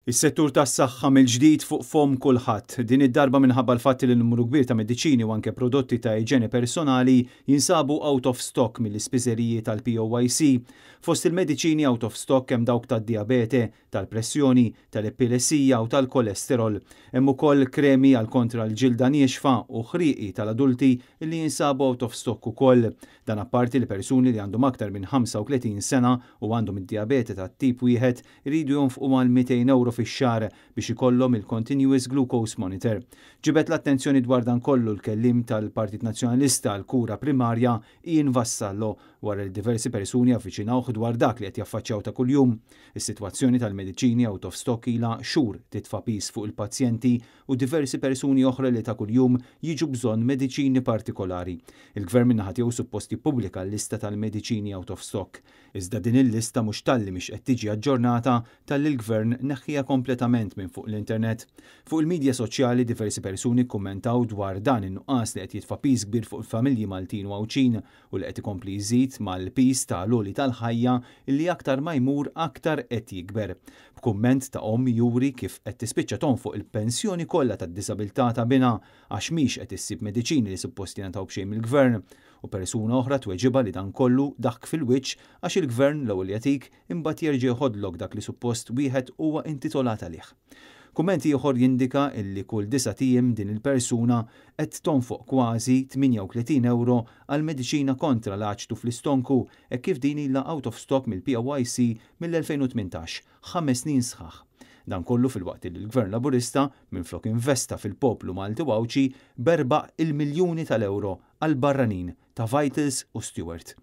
Is-settur tas-saħħa mill-ġdid fuq fomm kulħadd, din id-darba minħabba l-fatt li numru kbir ta' mediċini u anke prodotti ta' iġene personali jinsabu out of stock mill-ispiżeriji tal-POYC. Fost il-mediċini out of stock hemm dawk tad-diabete, tal-pressjoni, tal-epilessija u tal-kolesterol. Hemm ukoll kremi għal kontra l-ġilda niexfa u ħrieqi tal-adulti li jinsabu out of stock ukoll. Dan apparti li persuni li għandhom aktar minn 35 sena u għandhom id-diabete tat-tip 1 iridu jonfqu mal-200 euro fix-xahar biex ikollhom il-Continuous Glucose Monitor. Ġibed l-attenzjoni dwar dan kollu l-kellim tal-Partit Nazzjonalista għal-kura primarja, Ian Vassallo, wara li diversi persuni avviċinawh dwar dak li qed jaffaċċjaw ta' kuljum. Is-sitwazzjoni tal-mediċini out of stock ilha xhur titfa' piż fuq il-pazjenti u diversi persuni oħra li ta' kuljum jiġu bżonn mediċini partikolari. Il-gvern min-naħa tiegħu suppost jippubblika l-lista tal-mediċini out of stock. Iżda din il-lista mhux talli mhix qed tiġi aġġornata, talli l-gvern neħħiha kompletament minn fuq l-internet. Fuq il-medja soċjali diversi persuni kummentaw dwar dan in-nuqqas li qed jitfa' piż kbir fuq il-familji Maltin u Għawdxin u li qed ikompli jżid mal-piż tal-għoli tal-ħajja li aktar ma jmur aktar qed jikber. B'kumment ta' om juri kif qed tispiċċa tonfoq il-pensjoni kollha tad-disabilità ta' binha għax mhix qed issib mediċini li suppost jingħataw b'xejn mill-gvern, u persuna oħra tweġiba li dan kollu daħk fil-wiċċ għax il-gvern l-ewwel jagħtik, imbagħad jerġa' jħodlok dak li suppost wieħed huwa intitolat għalih. Kumment ieħor jindika illi kull 9 ijiem din il-persuna qed tonfoq kważi 38 euro għal mediċina kontra l-aċtu fl-istonku e kif din ilha out of stock mill-POYC mill-2018, 5 snin sħaħ. Dan kollu filwaqt li l-Gvern Laburista minflok investa fil-poplu Malti Għawdxi berbaq il-miljuni tal-euro għal barranin ta' Vitals u Steward.